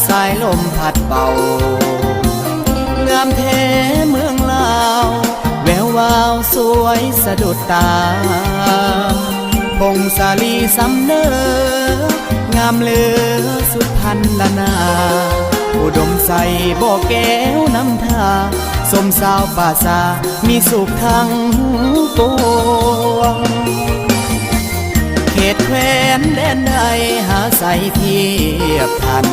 ສາຍລົມພັດເປົ່າ ງາມແທ້ເມືອງລາວ ແວວວາວສວຍສະດຸດຕາ ພົງສາລີສຳເໜີ ງາມເຫຼືອສຸດພັນລະນາ ອຸດົມໄຊບໍ່ແກ້ວນຳທາ ຊົມຊາວປ່າຊາ ມີສຸກທັງປວງ ເຂດແຄວ້ນແດນໃດ ຫາໃສທຽບທັນ